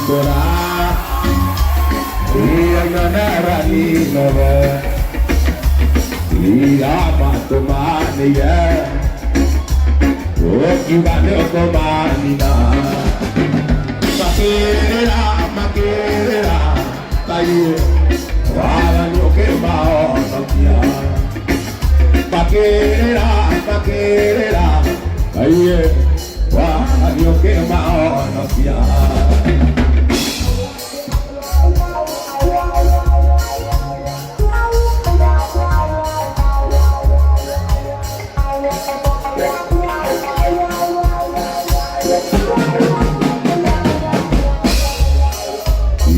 Tora Iyanarani Iyamatumaniya Okiwanokomanina Makirira makirira Tayo Wala nyoke maonokia Makirira makirira Tayo Wala nyoke maonokia.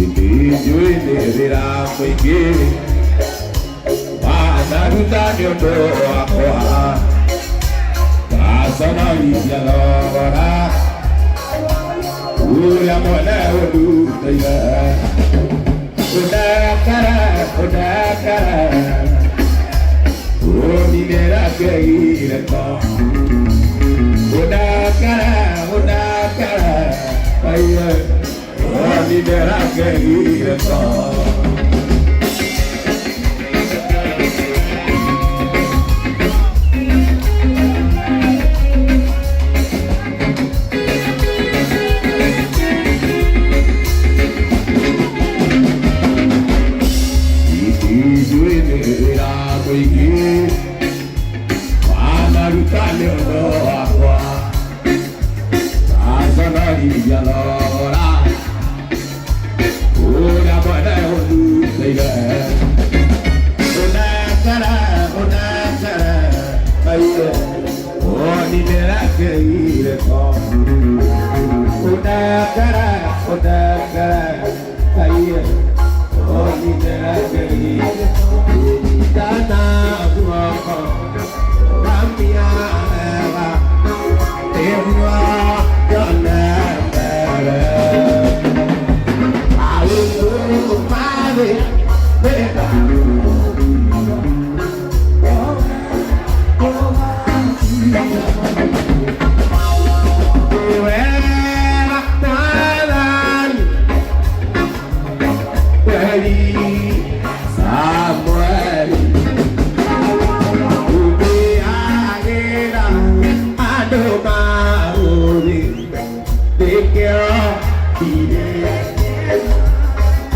Ithuĩ nĩ wĩra mũingĩ wanaruta nĩ ũndũ wakwa ngaconorithia thogora ũrĩa mwene ũndutĩire ũndekere ũndekere ũninĩre kĩgirĩko ũndekere ũndekere aiye ũninĩre kĩgirĩko. Ithuĩ nĩ wĩra mũingĩ wanaruta nĩ ũndũ wakwa ngaconorithia thogora ũrĩa mwene ũndutĩire ũnekere ũnekere aiye ũninĩre kĩgirĩko ũnekere ũnekere aiye ũninĩre kĩgirĩko ndana guoko ramia eva tĩgua yone mbere maũndũ mathĩ mega.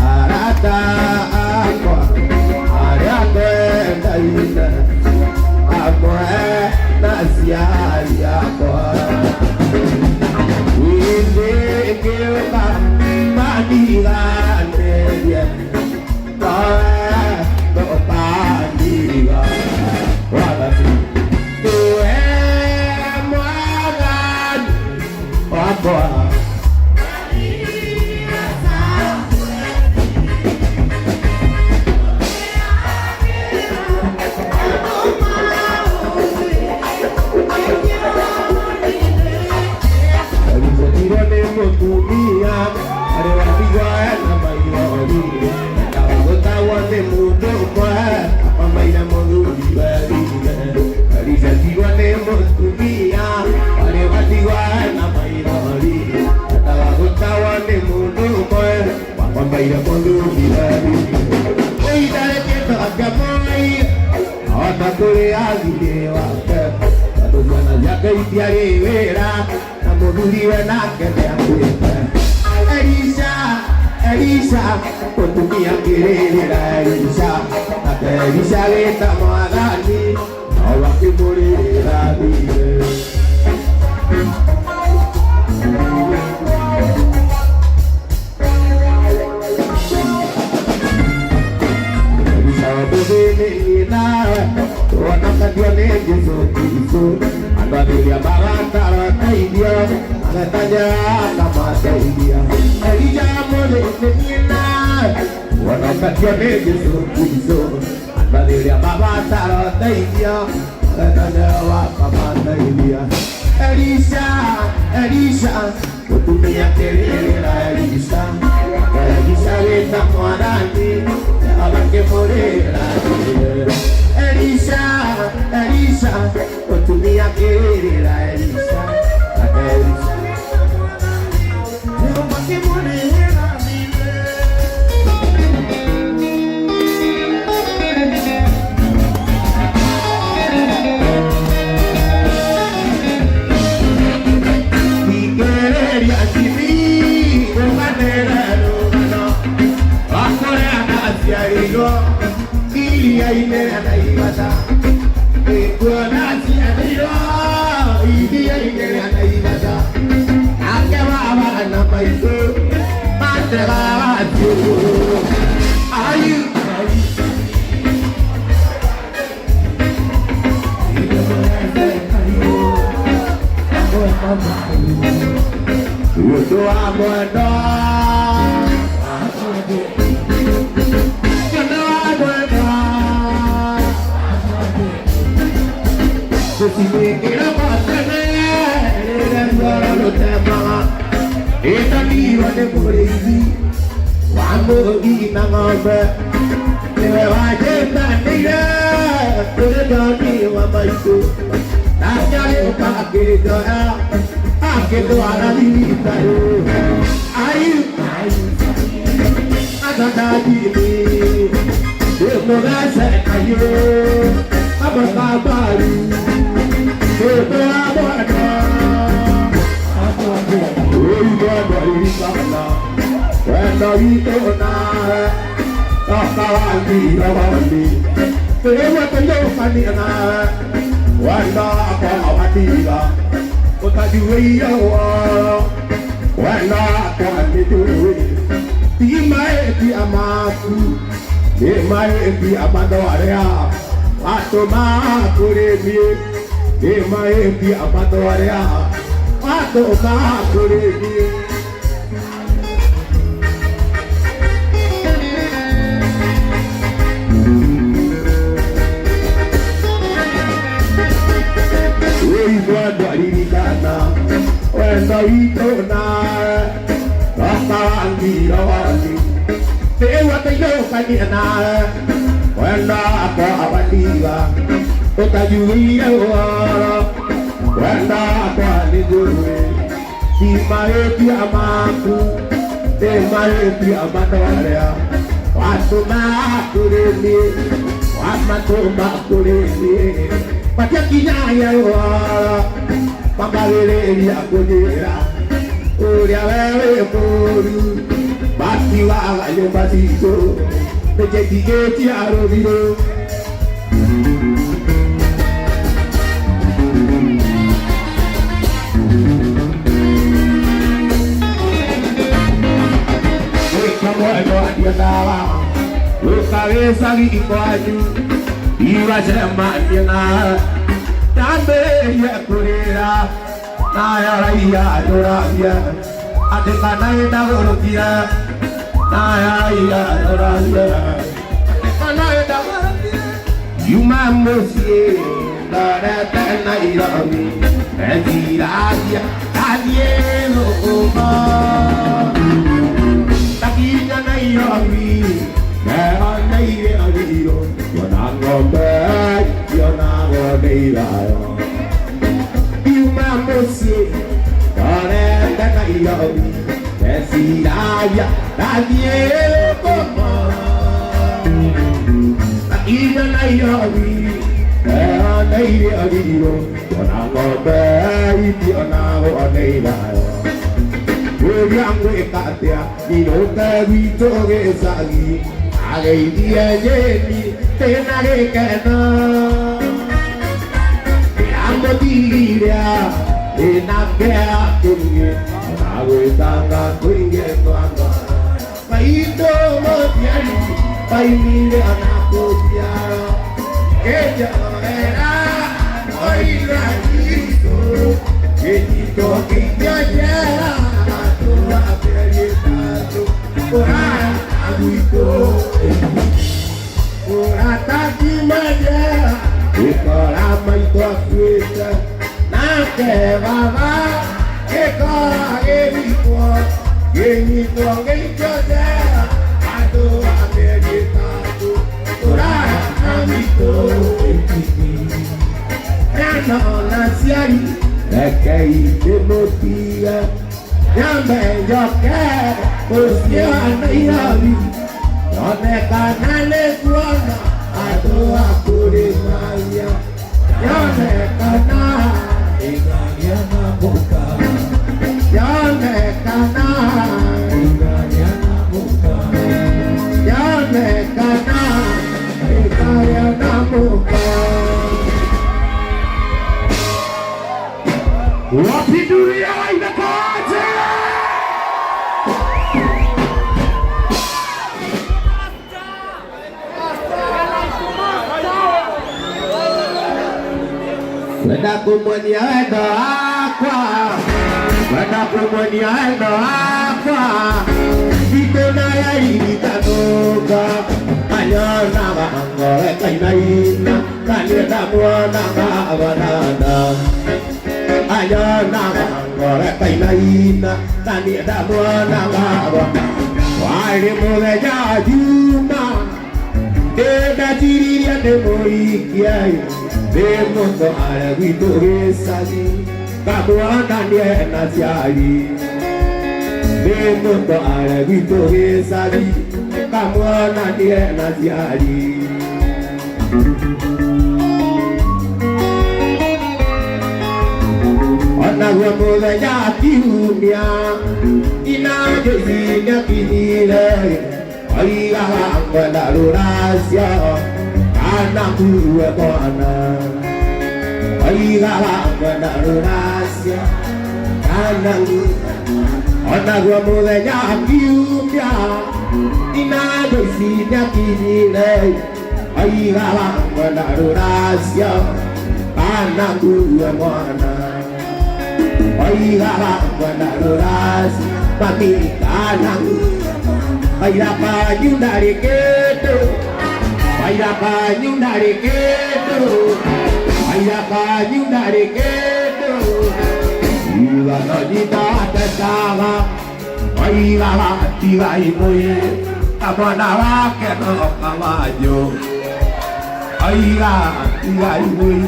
Arata akwa arĩa twendaine amwe na aciari akwa ingĩũka mandiganĩrie nowe ndũkandiga wathani nĩwe mwathani wakwa. Ericetirwo nĩ mũtumia arĩ watigwa ena maithori ndagũtagwo nĩ mũndũ ũmwe wamaire mũthuri werire. Ericetirwo nĩ mũtumia arĩ watigwa ena maithori ndagũtagwo nĩ mũndũ ũmwe wamaire mũthuri werire. Ũitarĩkĩtwo akĩmũĩ ona kũrĩ athirĩ wake tondũ ciana ciake itiarĩ wĩra na mũthuriwe nake nĩakuĩte. Elisha Elisha mũtumia akĩrĩrĩra Elisha nake Elisha agĩta mwathani nao akĩmũrĩrĩra thirĩ. Elisha mũthĩni nawe wonakatio nĩ Jesũ Kristũ andũ arĩa magatara teithio magetanya akamateithia. Elisha mũthĩni nawe wonakatio nĩ Jesũ Kristũ andũ arĩa mabatara teithio magetanya akamateithia. Elisha Elisha mũtumia akĩrĩrĩra Elisha Elisha agĩta mwathani akĩmũrĩra Elisha Elisha mũtumia akĩrĩra Elisha Elisha akĩmũrĩra. Mwendwa, mwendwa wa mwendwa. Gũcinyingĩra kwa tene rĩrĩa ruoro rũtemaga ĩtanirwo nĩ mũrĩithi wa mbũri na ng'ombe nĩwe wanjĩtanĩire kũrĩ ndoni wa maitũ nake agĩũka akĩnjoya akĩndwara thibitarĩ ayu atandatini ndĩmũgece kahiũ amakabaru ndĩmũ wa mwendwa ũigwendwaririkana wendo witũ nawe tokawandirogoni tũrĩguo tũiyũkania nawe wendo wakwa watiga ũtanjuĩire ũhoro wendo wakwa nĩnjũĩ ti mahĩtia maku nĩ mahĩtia ma andũ arĩa watũma kũrĩ niĩ nĩ mahĩtia ma andũ arĩa watũma kũrĩ niĩ. Wĩigua ndwaririkana wendo witũ nawe tokawandirogoni nĩguo tũiyũkania nawe wendo wakwa watiga ũtanjuĩire ũhoro wendo wakwa nĩnjũĩ ti mahĩtia maku nĩ mahĩtia ma andũ arĩa watũma kũrĩ niĩ wamatũma kũrĩ niĩ matiakinyagia ũhoro makagĩrĩria kũnjĩra ũrĩa we wĩ mũũru matiwaga nyũmba citũ nĩnjĩtigĩtie rũthirũ. Mwendwa ũka gĩcagi kwanyu iracemania nawe ndambĩrĩrie kũrĩra nayo raia njũragia atĩ kana ĩndagũrũkire nayo raia njũragia atĩ kana ĩndagũrũkire yuma mũciĩ ndorete Nairobi ndeciragia ndathiĩ thũkũma takinya Nairobi ndeoneire ũrirũ ngĩona ng'ombe ngĩonagwo nĩ irayo yuma mũciĩ ndorete Nairobi ndeciragia ndathiĩ thũkũma takinya Nairobi ndeoneire ũrirũ ngĩona ng'ombe itionagwo nĩ irayo ũrĩa ngwĩka atĩa inũke gwitũ gĩcagi ageithie nyeni ndĩna gĩkeno ndĩramũtigire ndĩna kĩeha kĩingĩ ona gwĩtanga kũingĩ twanga maitũ mũciari maimire ona kũnjiara kĩnjoera oiga Jesũ kĩnyitwo kĩikio njera matũra mĩeri ĩtatũ kũraya na gwitũ ũrata kiuma njera gĩkora maitũ akuĩte nake baba gĩkora gĩthikwo kĩnyitwo gĩikio njera matũra mĩeri ĩtatũ kũraya na gwitũ Nano na ciari rekei ndĩmũtige nyambe njoke mũciĩ wa Nairobi nyonekana nĩ kuona andũ a kũrĩmagia nyonekana Ingagĩa na mũka, nyonekana ingagĩa na mũka, nyonekana ĩkagĩa na mũka. Wapindulia imekuwaje? Kwenda kumuonia wendo wakwa Kwenda kũmuonia wendo wakwa thikũ na yaririkanũka anyonaga ngoro ĩkainaina na niĩ ndamuonaga banana anyonaga ngoro ĩkainaina na niĩ ndamuonaga warĩ mũthenya wa Juma ndĩndaciririe ndĩmũhikie ndĩmũtware gwitũ gĩcagi ngamuonanie na ciari ndĩmũtware gwitũ gĩcagi ngamuonanie na ciari. Onaguo mũthenya wa kiumia ina Joyce nĩakinyire oigaga ngwenda rũracio kana ngue mwana oigaga ngwenda rũracio kana ngue. Onaguo mũthenya wa kiumia ina Joyce nĩakinyire oigaga ngwenda rũracio kana ngue mwana oigaga ngwenda rũracio mami kana Baira panyu ndarĩ kĩndũ Baira panyu ndarĩ kĩndũ Baira panyu ndarĩ kĩndũ Iga no nyita atecaga oigaga tigai mwĩrĩ kamwana wake no kamanjũ oigaga tigai mwĩrĩ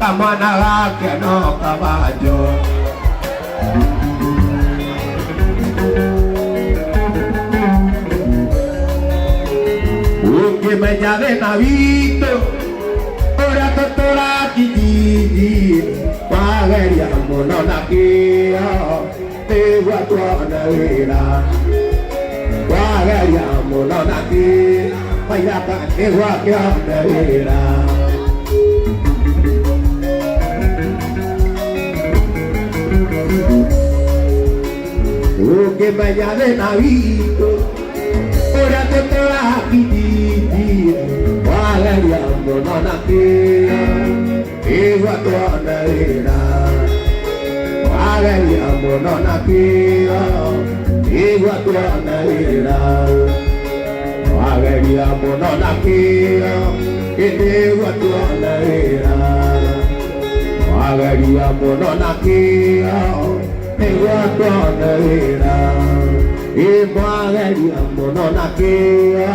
kamwana gake no kamanjũ. Ũngĩmenya thĩna witũ ũrĩa tũtũra kijiji wageria mũno na kĩo nĩguo tuone wĩra wageria mũno na kĩo mairaka nĩguo kĩone wĩra. Ũngĩmenya thĩna witũ ũrĩa tũtũra kijiji wageria mũno na kĩo nĩguo tuone wĩra wageria mũno na kĩo nĩguo tuone wĩra wageria mũno na kĩo nĩguo tuone wĩra wageria mũno na kĩo nĩguo tuone wĩra mwageria mũno na kĩo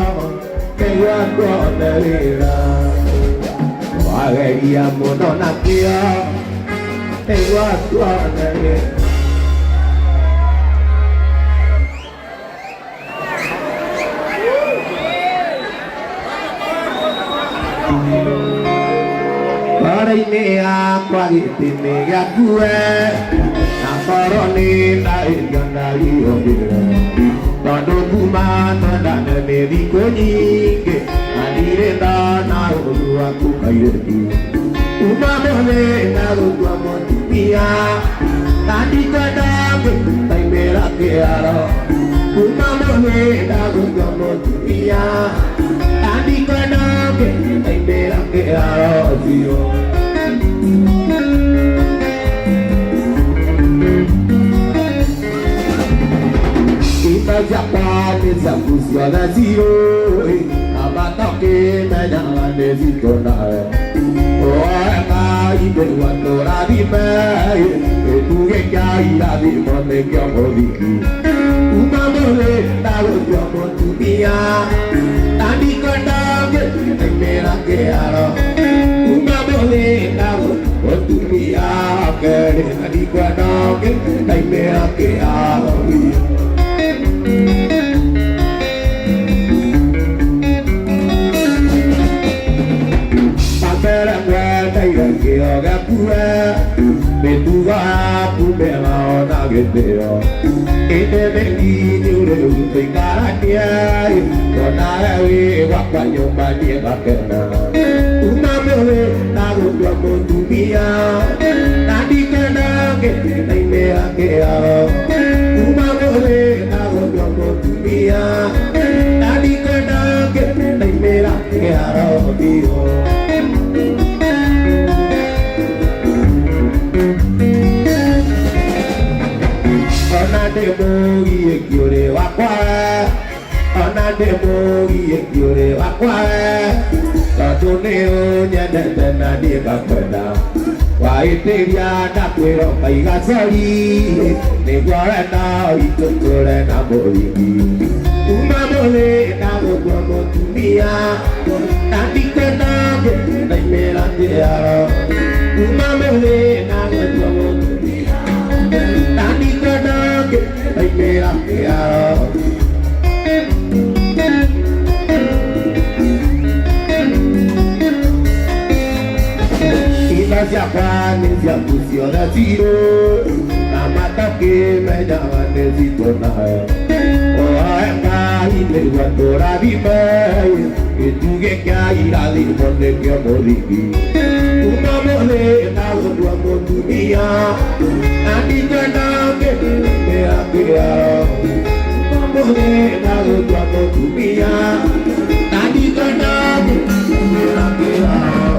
nĩguo tuone wĩra wageria mũno na kĩo nĩguo tuone wĩra. Ngoro-inĩ yakwa gĩtĩ-inĩ gĩaku we na ngoro nĩ ndahĩtia ndariũngĩre tondũ kuma twendane nĩ thikũ nyingĩ na ndirĩ ndona ũũru waku kairĩtu kuma mũthenya gũkua mũtumia na ndikwenda ngĩtaimĩra kĩaro kuma mũthenya gũkua mũtumia na ndikwenda ngĩtaimĩra kĩaro biũ. Indo ciakwa nĩ ciaku ciothe ciũĩ na matokĩmenyaga nĩ citũ nawe woeka indĩgua tũrathime gĩtugĩ kĩa irathimo nĩkĩo mũthiki kuma mũthenya gũtua mũtumia na ndikwenda ngĩtaimĩra kĩaro kuma mũthenya mũtumia kerĩ na ndikwenda ngĩtaimĩra kĩaro. Mbere ngwendeire kĩo gĩaku we mĩtugo yaku mĩega ona gĩtĩo ĩndĩ mĩkinyu rĩu tũikaranie tuonawe wĩ gwakwa nyũmba niĩ ngakena kuma mũthenya gũtua mũtumia na ndikwenda ngĩtaimĩra kĩaro kuma mũthenya gũtua mũtumia na ndikwenda ngĩtaimĩra kĩaro biũ. Ndĩmũgiĩki ũrĩ wakwa, ona ndĩmũgiĩki ũrĩ wakwa, tondũ nĩ ũnyendete na niĩ ngakwenda. Waĩtĩria ndakwĩra ũkaiga sori, nĩguo wendo witũ ũtũre na mũrigi. Kuma mũthĩ ndagũtua mũtumia, na ndikwenda ndaimĩra kĩharo. Kuma mũthĩ ndagũtua mũtumia, na ndikwenda ndaimĩra kĩharo. Indo ciakwa nĩ ciaku ciothe cirũ, na matakĩmenyaga nĩ citũ nayo. Oe Ngai nĩguo tũrathime, gĩtugĩ kĩa irathimo nĩkĩo mũthingi. Kuma mũthĩ ndagũtua mũtumia, na ndikwenda ngĩmĩra kĩharo. Kuma mũthĩ ndagũtua mũtumia, na ndikwenda ngĩmĩra kĩharo.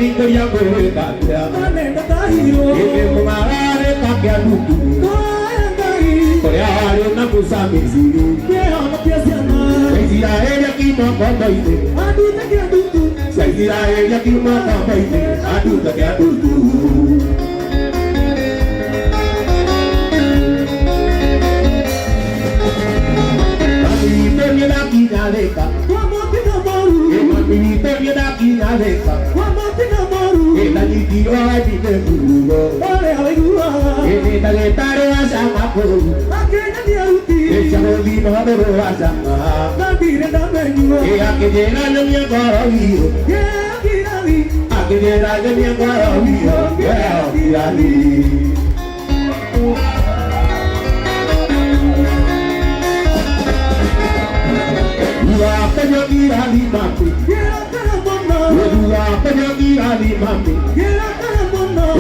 Ngũria ngwĩka atĩa? Ĩndĩ mũng'ararĩ ta kĩanundu kũrĩa warĩ na Musa Misiri. Isiraeli akiuma ngombo-inĩ, cia Isiraeli akiuma ngombo-inĩ, anduta kĩandutu. Mami witũ nĩndakinya Thĩka, mami witũ nĩndakinya Thĩka, ĩndanyitirwo wendi nĩ mũrugo, ĩndĩ ndagĩtarĩ wa cama kũu, ĩcagũthi no ndũrũ wa cama, ĩ akĩnjĩra nyonie ngoro biũ, akĩnjĩra nyonie ngoro biũ, ngĩheo kirathi. Thutha wa kũnyua ngirathi mami, thutha wa kũnyua ngirathi mami,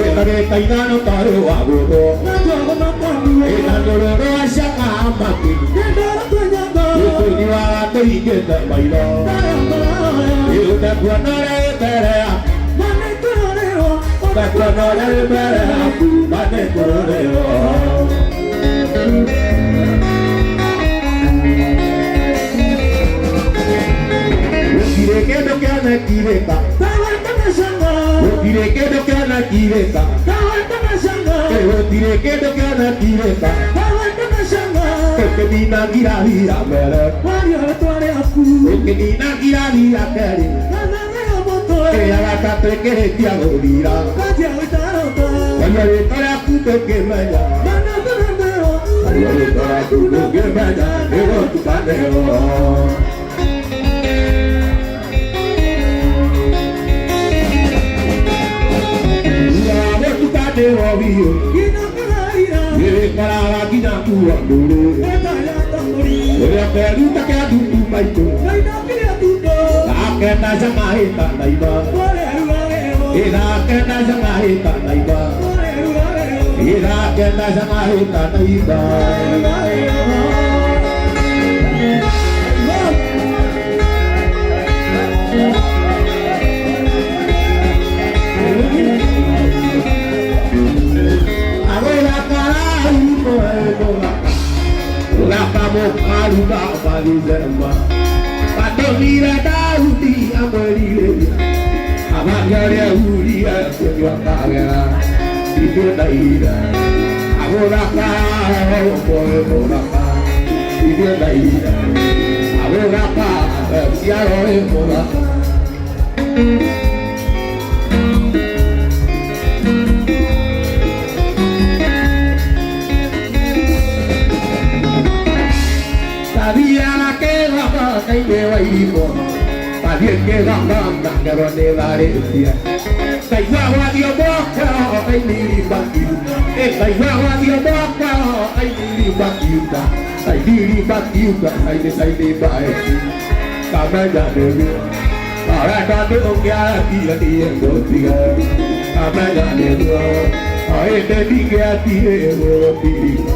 ĩ ndagĩka ithano tarĩ wa gũthwo, ĩ na ndũrũ wa cama mami, tũnyuaga tũhingĩte maitho, ĩ ũtekuona ũrĩa wĩ mbere yaku, ũtekuona ũrĩa wĩ mbere yaku, ma nĩ kũrũrĩrwo. Gũtirĩ kĩndũ kĩonekirĩka, gũtirĩ kĩndũ kĩonekirĩka, gũtirĩ kĩndũ kĩonekirĩka, ũkĩnina ngirathi ya mbere, ũkĩnina ngirathi ya kerĩ, ĩ ya gatatũ ĩkĩrĩkia gũthira, kwaria rĩtwa rĩaku ndũngĩmenya, kwaria rĩtwa rĩaku ndũngĩmenya, nĩgũtukanĩrwo. Thutha wa gũtukanĩrwo biũ, nĩwĩkoraga nginya kuo ndũrĩ, ũrĩa keruta kĩa ndutu maitũ, gakenda cama ĩtanaima, ĩ gakenda cama ĩtanaima, ĩ gakenda cama ĩtanaima. Ũgaka mũkaruga magĩthema, atũmire Daudi amwĩrirĩria, amangĩaria huria kũnyua kagera, ithuĩ ndaira, agũthaka ũmwe mũthaka, ithuĩ ndaira, agũthaka ciaro ĩ mũthaka. Tathiaga kĩgamba thĩinĩ wa irimũ, tathiĩ kĩgamba ngerwo nĩ tharĩtie, ngaigua gwathiĩ moko ainiriba kiuga, ngaigua gwathiĩ moko ainiriba kiuga, ainiriba kiuga, aini ainiba eki, kamenya nĩguo, arenda nĩ ũngĩaretire niĩ ngũtige, kamenya nĩguo, o ĩndĩ ndingĩatire gũgũtiga.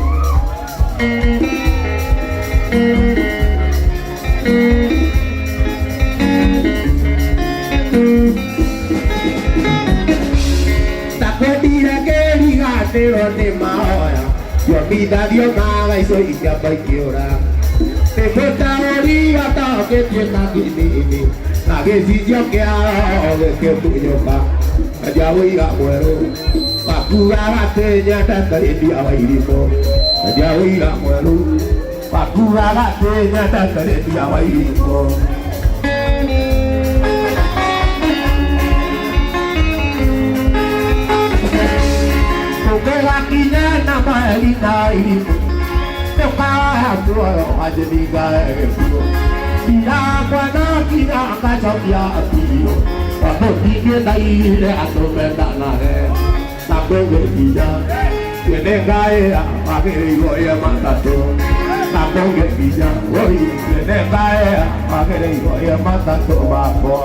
Ndakwendire ngĩriganĩrwo nĩ mahoya, ngĩomithanio magaico ikĩamba ikĩũra, nĩ mũtaũri atangĩtuĩka kĩnini, na gĩcicio kĩa roho gĩkĩmunyũka, endia ũira mwerũ, makugaga atĩ nyendete Lydia wa Irimũ, endia ũira mwerũ, makugaga atĩ nyendete Lydia wa Irimũ. Ũngĩgakinya na maeri na irimũ, nĩũkaya muoyo wanjĩthinga gĩkuũ. Ndirakwana nginya ngacokia biũ, tondũ ndingĩthaire andũ mendanage, na kũngĩkinya twĩnengaĩra wagĩrĩirwo ĩe matatũ, na kũngĩkinya oi twĩnengaĩra wagĩrĩirwo ĩe matatũ makwa.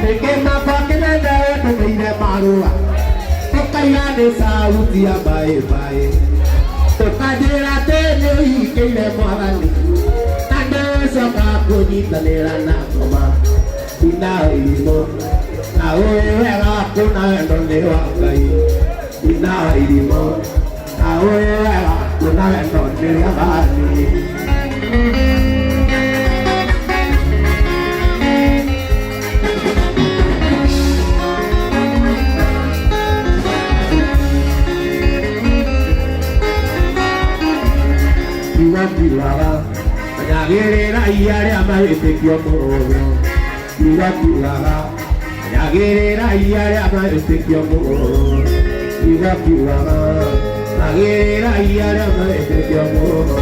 Nĩkĩmaba kĩnene wendũmĩire marũa, ũkaiga nĩ sauti ya mbaĩ mbaĩ. Ũkanjĩra atĩ nĩ ũhikĩire mwathani na ndũcoka kũnyitanĩra na ngoma ina irimũ na ũĩ wega kũna wendo nĩ wa Ngai ina irimũ na ũĩ wega kũna wendo nĩ rĩathani. Kiugo kiugaga menyagĩrĩrai arĩa mahĩtĩkio mũno. Kiugo kiugaga menyagĩrĩrai arĩa mahĩtĩkio mũno. Kiugo kiugaga menyagĩrĩrai arĩa mahĩtĩkio mũno.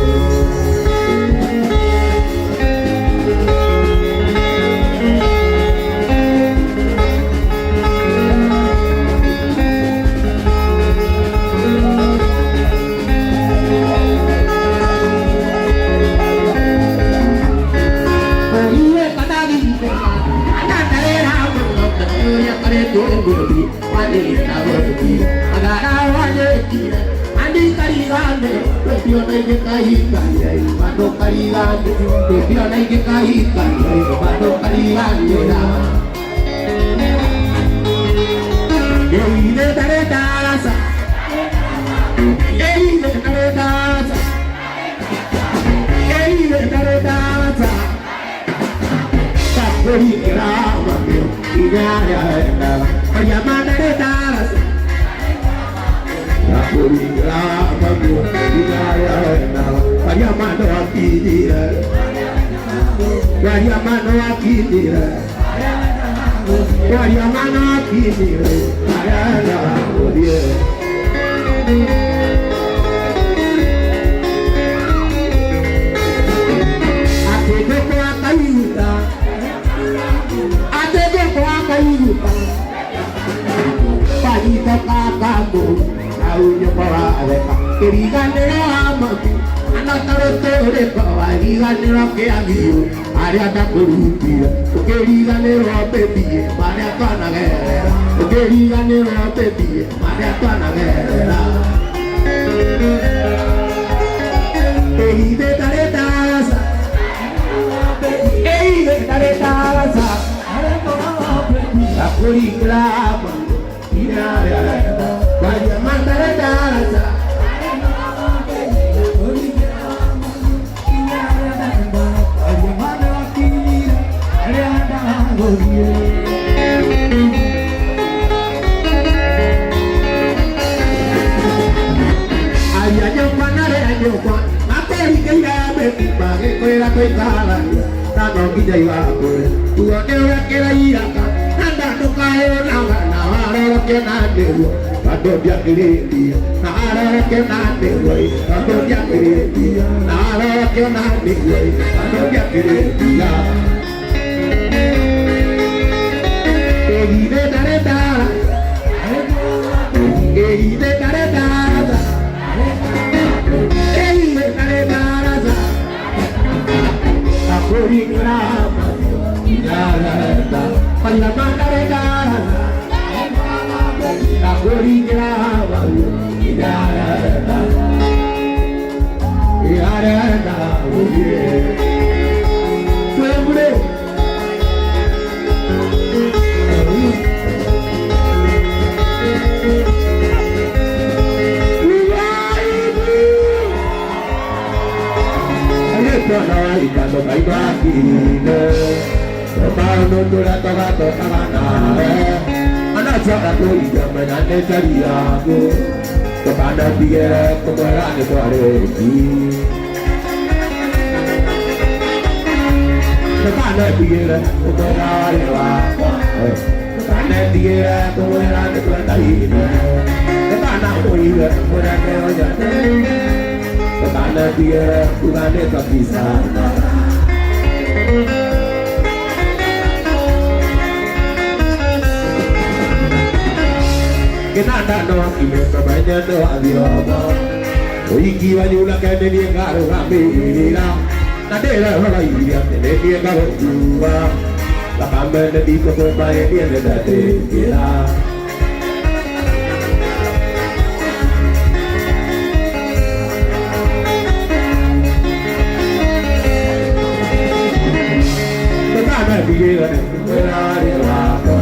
Ndanatigĩra nĩ kũmwĩra rĩ wakwa.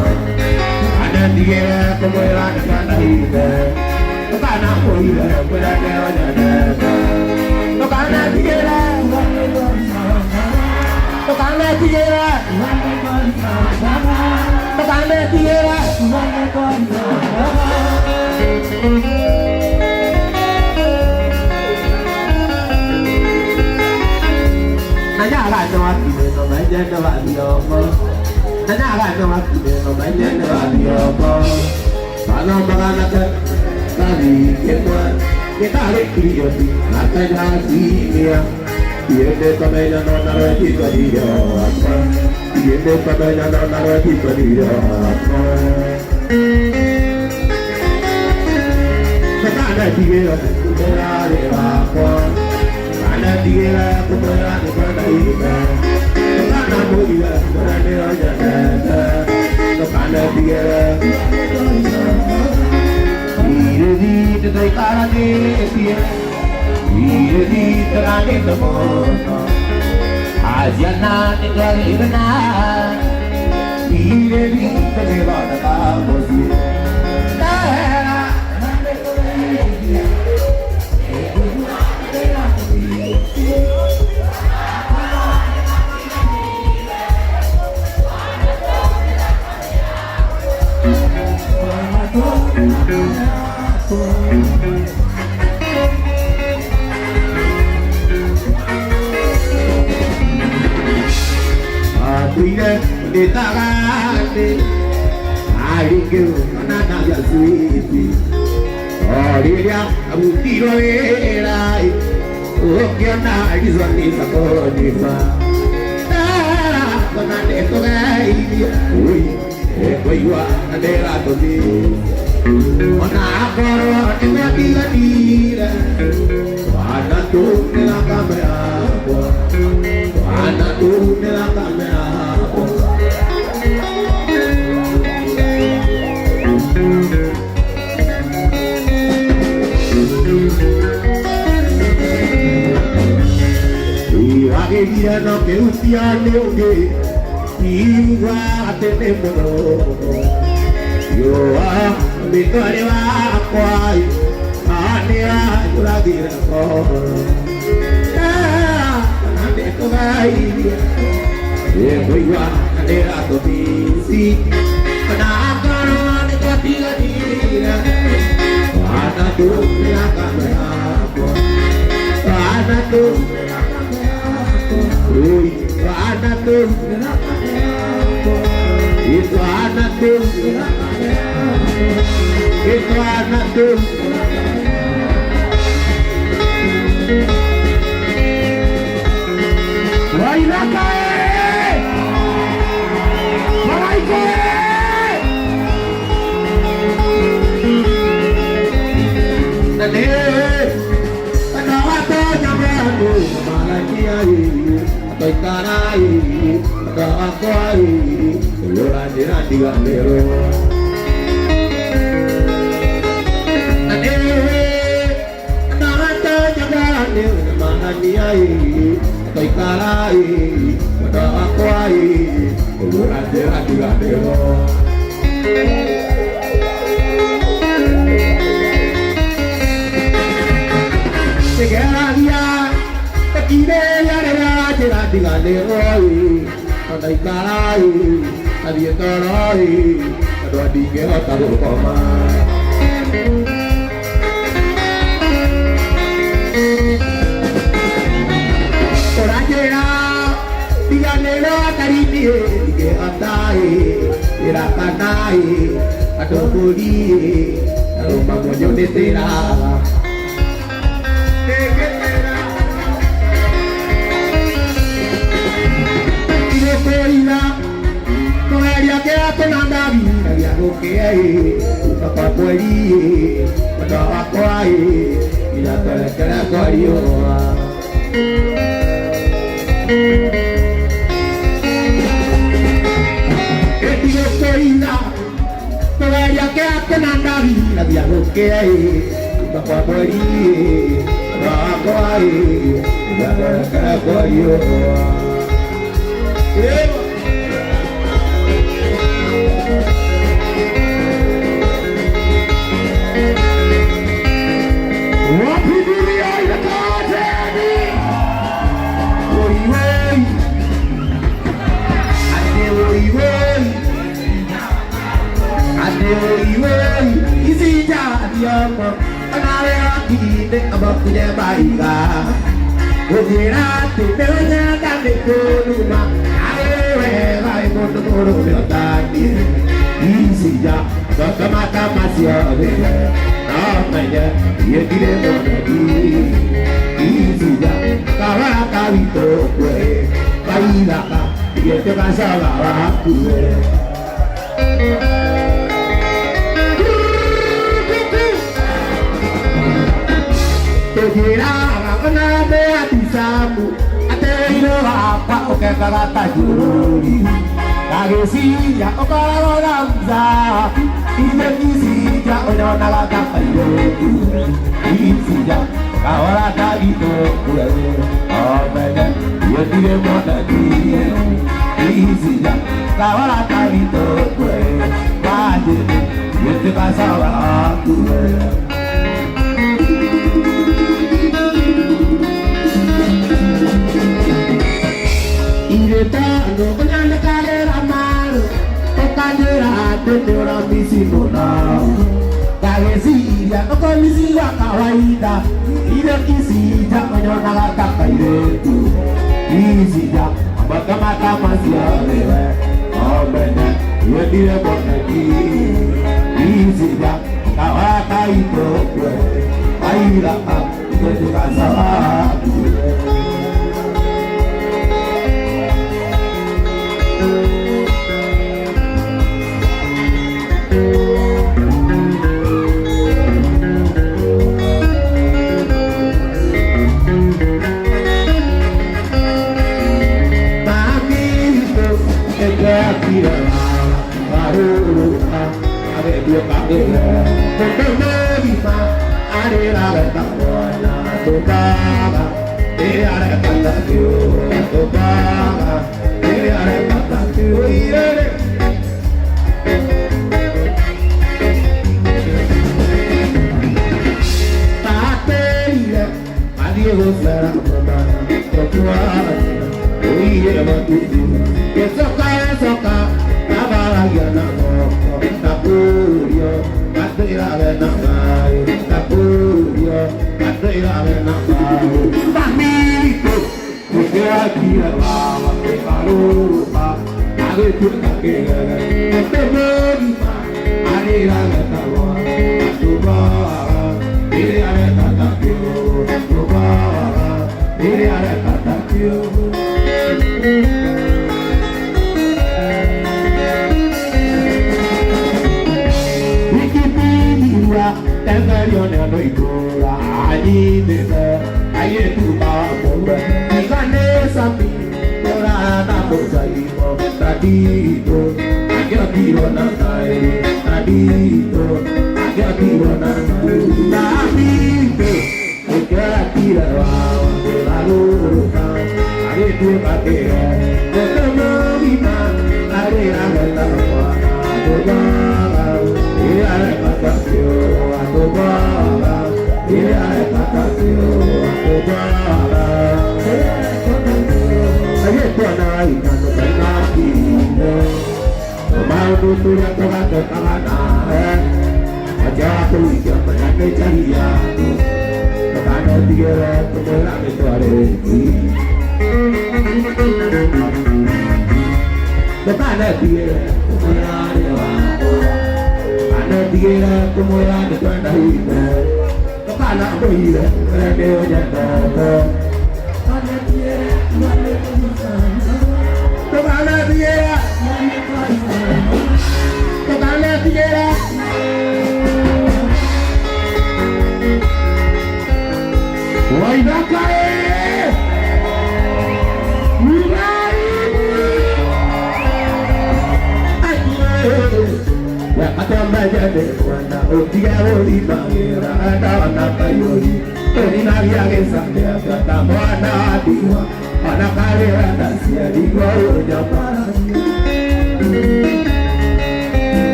Ndanatigĩra kũmwĩra ndũkanahithe. Ndũkanamũhithe mwĩra nĩo nyendete. Ndũkanatigĩre. Ndũkanatigĩre. Ndũkanatigĩre.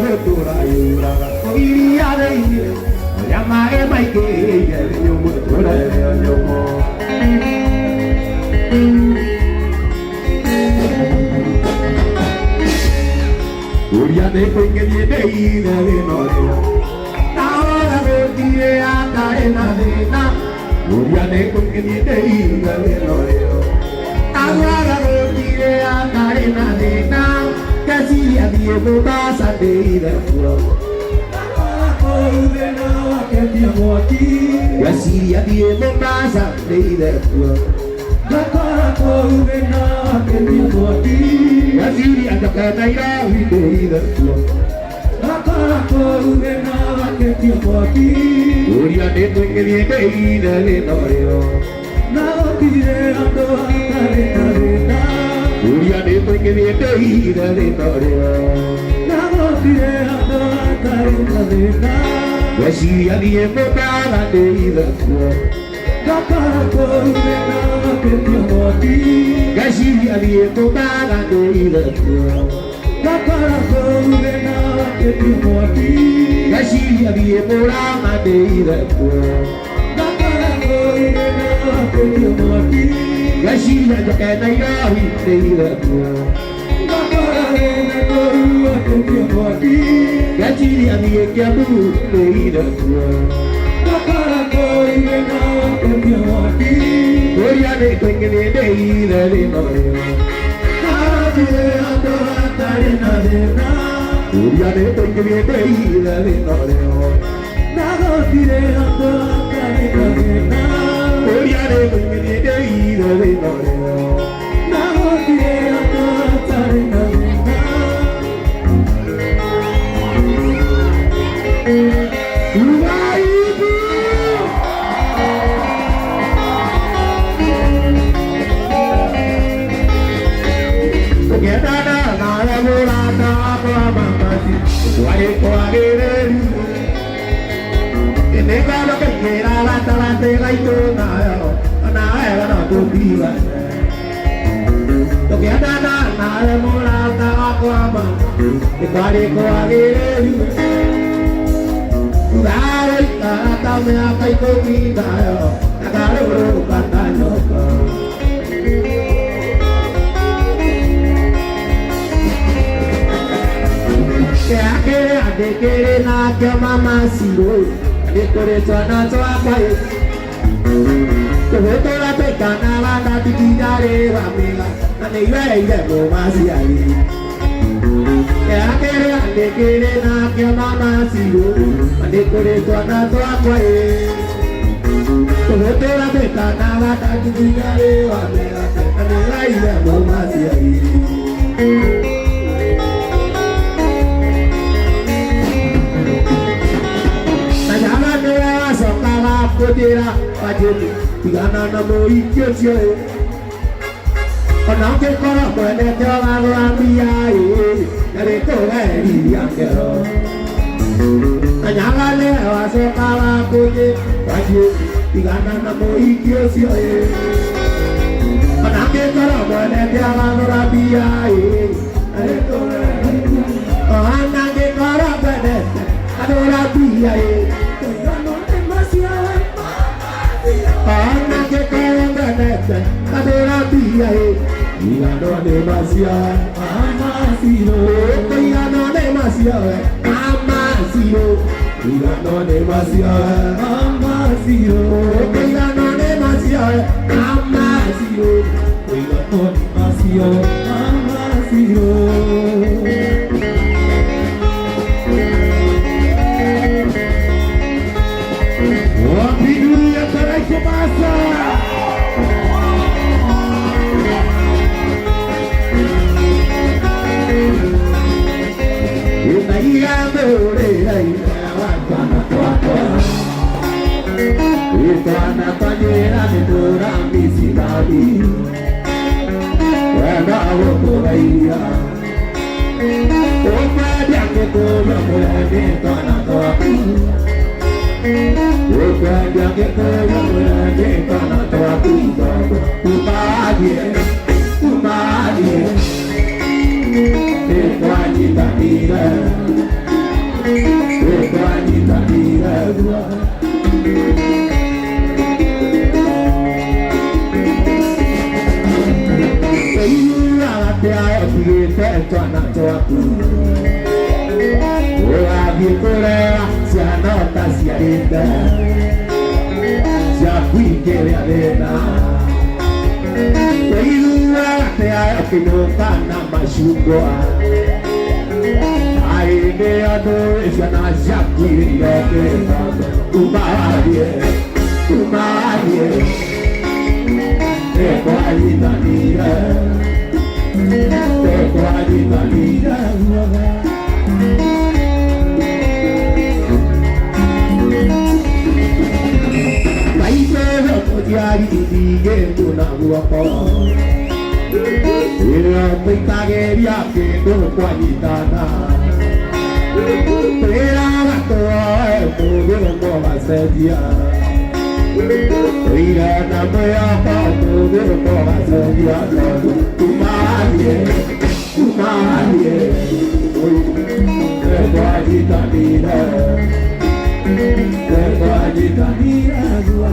gũtũra yũraga iria thĩinĩ ũrĩa maĩ maingĩhĩire thĩ nyũmũ ĩtũre ĩyo nyũmũ. Ũria nĩ kũingĩrie ndĩire thĩna ũrĩa ndahora gũtirĩ atarĩ na thĩna. Ũria nĩ kũingĩrie ndĩire thĩna ũrĩa ndahora gũtirĩ atarĩ na thĩna. Ngeciria thiĩ Mombasa ndĩire kuo. Ngeciria thiĩ Mombasa ndĩire kuo. Ngeciria njoke Nairobi ndĩire kuo. Ũria nĩ kũingĩrie ndĩire thĩna ũrĩa. Ũria nĩ kũingĩrie ndĩire thĩna ũrĩa. Ngeciria thiĩ Mombasa ndĩire kuo. Ngeciria thiĩ Mombasa ndĩire kuo. Ngeciria thiĩ Murang'a ndĩire kuo. Ngeciria njoke Nairobi ndĩire kuo. Ngeciria thiĩ Kiambu ndĩire kuo. Ũria nĩ kũingĩrie ndĩire thĩna ũrĩa. Ũria nĩ kũingĩrie ndĩire thĩna ũrĩa. Ũria nĩ kũingĩrie ndĩire thĩna ũrĩa. Uraibu. Tũkĩendana nawe mũrata wakwa mamaci twarĩ kwagĩrĩru ĩnĩngano kũingĩra gatagatĩ gaitũ nayo ona wega no tũtigane. Tũkĩendana nawe mũrata wakwa mamaci twarĩ kwagĩrĩru tũgaikara ta mĩaka 10 nayo na karũrũka ta nyoka. Kĩrĩa ndĩkĩrĩ nakĩo mama Cirũ nĩ kũrĩ twana twakwa ĩ tũgũtũra tũikanaga na ndikinya rĩga mĩga na nĩ iwereire mũmaciari. Kĩrĩa kĩrĩa ndĩkĩrĩ nakĩo mama Cirũ nĩ kũrĩ twana twakwa ĩ tũgũtũra tũikanaga na ndikinya rĩga mĩga na nĩ iwereire mũmaciari. Manyaga nĩwe wacokaga kũnjĩra wanjĩri tigana na mũhiki ũcio ĩ ona ũngĩkorwo mwendete ũgagũra mbia ĩ na nĩkũgeria ngero. Manyaga nĩwe wacokaga kũnjĩra wanjĩri tigana na mũhiki ũcio ĩ ona ũngĩkorwo mwendete ũgagũra mbia ĩ na nĩkũgeria ona angĩkorwo mwendete agũra mbia ĩ ona angĩkorwo mwendete agũra mbia ĩ igano nĩ macio igano nĩ macio amacio igano nĩ macio igano nĩ macio amacio Wapiduria Taraiko Masa. Ĩtaiga mĩhũrĩre wa twana twakwa ĩtwana twanyĩra nĩ tũramicithami wenda gũkũgeithia ũkwendia gĩkũyũ mũremi twana twaku ũkwendia gĩkũyũ mũremi twana twaku tondũ umathiĩ umathiĩ nĩtwanyitanire. Tekwanyitanĩra rua. Atĩa ũtigĩte twana twaku ũrathiĩ kũrera ciana ũtaciarĩte ciaku ikĩrĩa thĩna ũiguaga atĩa ũkĩnũka na macungwa aĩ nĩ andũ ciana ciaku irokĩte umarie umarie tekwanyitanĩra tekwanyitanĩra ĩra kĩndũ kwanyitana twĩraga twoe mũthĩ ũmũgacenjia ĩra na mwĩhoko mũthĩ ũmũgacenjia tondũ umarie umarie tekwanyitanĩra tekwanyitanĩra rua.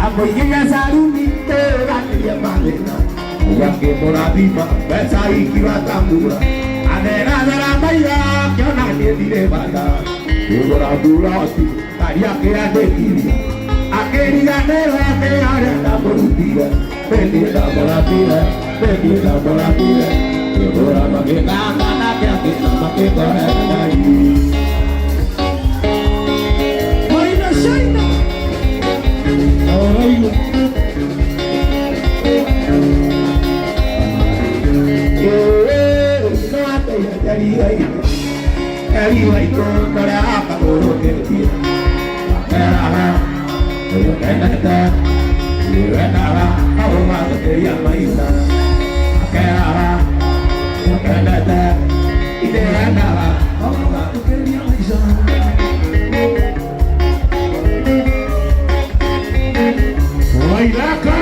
Ndamũigĩire caruni tũranĩrie mathĩna Ũgakĩmũrathima mbeca ikiura ta mbura Atherathera maitho akĩona niĩ ndirĩ bata Kũgũra mburoti ngari akĩandĩkithia Akĩriganĩrwo nĩ harĩa ndamũrutire Nĩniĩ ndamũrathire, nĩniĩ ndamũrathire Kĩgũra magĩthaka nake akĩna makĩngorera Ngai. Maina Shaina. Oroigo. Waithaka.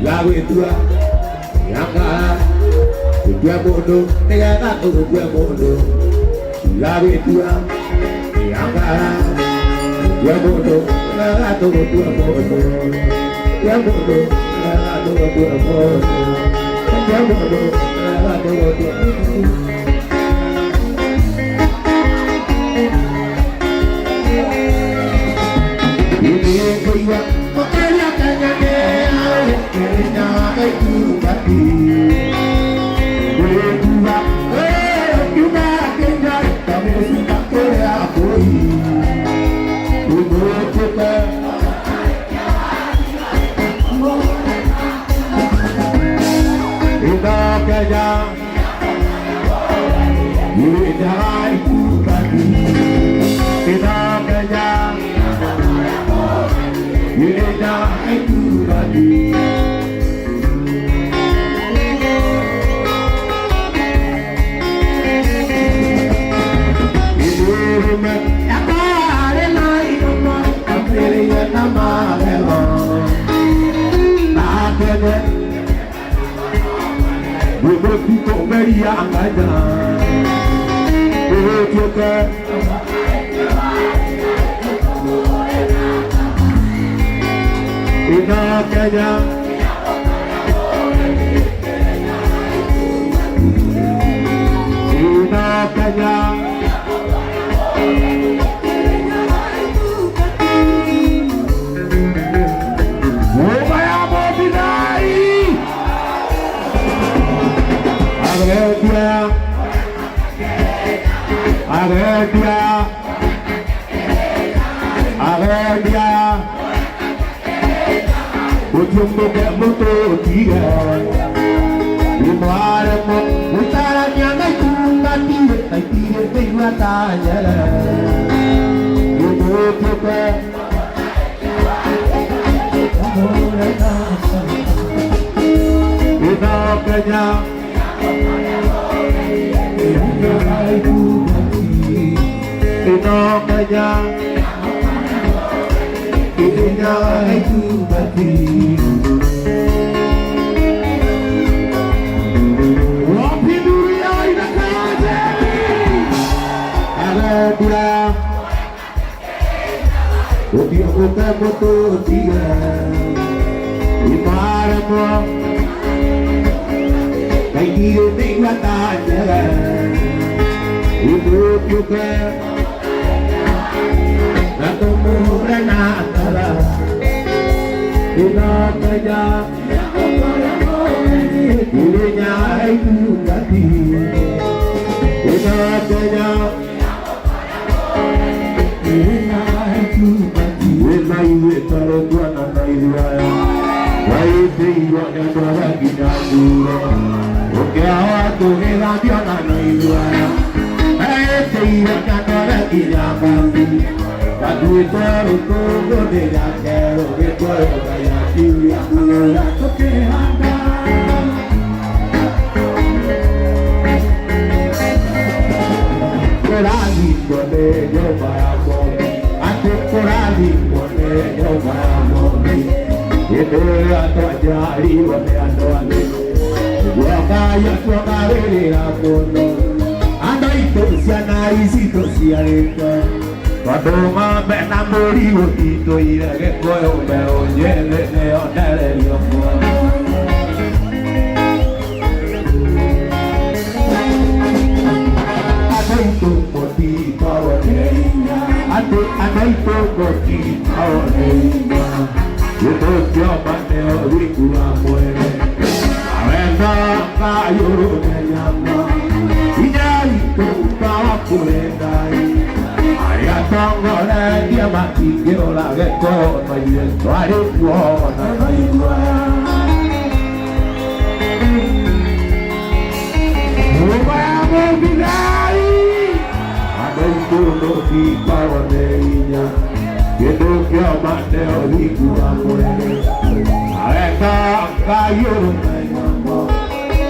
Gagwĩtua yakara gũtua mũndũ nĩgetha tũgũtue mũndũ gagwĩtua yakara gũtua mũndũ nĩgetha tũgũtue mũndũ gũtua mũndũ nĩgetha tũgũtue mũndũ gũtua mũndũ nĩgetha tũgũtue mũndũ. Kũigua mũkĩria Kenya nĩ Kenya ĩkurubati Gwĩtua ũkiuma Kenya kamũcika kũrĩa kũi Ũmũkĩte Ĩno Kenya Ĩna ikurubati Ĩno Kenya Ĩna ikurubati. Kenya Ina Kenya Ubaya Mobinai Agetia Agetia Agetia Utumbuke mutu tiga Imaremo utarania na itungatire na itire thĩinĩ ta nyere Umutuke Ino Kenya Ino Kenya Ino Itubati Wapinduria inakaje. Agetia Utioke mutu tiga Imaremo Kaitire thĩinĩ ta nyere Umutuke Tũgũtuĩke na tũmũhũre na ngara ĩnakenya irinya itungati ĩnakenya irinya itungati ĩna ithuĩ twarĩ tuona na ithuaya waitĩirwo nĩ andũ arĩa nginya thuro ũkĩawa tũgĩthambio na na ithuaya waitĩirwo nĩ andũ arĩa nginya mabu gatuĩte rũkũngũ nĩ gake rũgĩtwarwo Ngai akiuria Tũkĩhanda kũrathimwo nĩ nyũmba ya Mwathi atĩ kũrathimwo nĩ nyũmba ya Mwathi hĩndĩ ĩrĩa twanjarirwo nĩ andũ angĩ nĩguo Ngai atuonagĩrĩra mũno andũ aitũ ciana ici tũciarĩte tondũ ng'ombe na mbũri gũtitũire Gĩkũyũ mbeũ njĩthĩ nĩyonererio muoyo. Andũ aitũ mũtitwarwo nĩ hinya atĩ andũ aitũ mũtitwarwo nĩ hinya gĩtũ kĩoma nĩ ũthingu wa mwene awenda kayũrũme nyama hinya witũ umaga kũrĩ Ngai arĩa tongoretie matingĩũra Gĩkũyũ no ithuĩ twarĩ kuo na twaigua. Nyũmba ya Mũmbithai. Andũ aitũ mũtitwarwo nĩ hinya kĩndũ kĩoma nĩ ũthingu wa mwene awenda kayũrũme nyama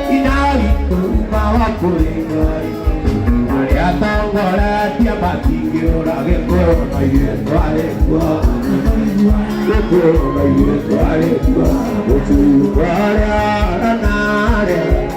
hinya witũ umaga kũrĩ Ngai arĩa tongoretie matingĩũra Gĩkũyũ no ithuĩ twarĩ kuo Gĩkũyũ no ithuĩ twarĩ kuo gũcungwo rĩa na rĩa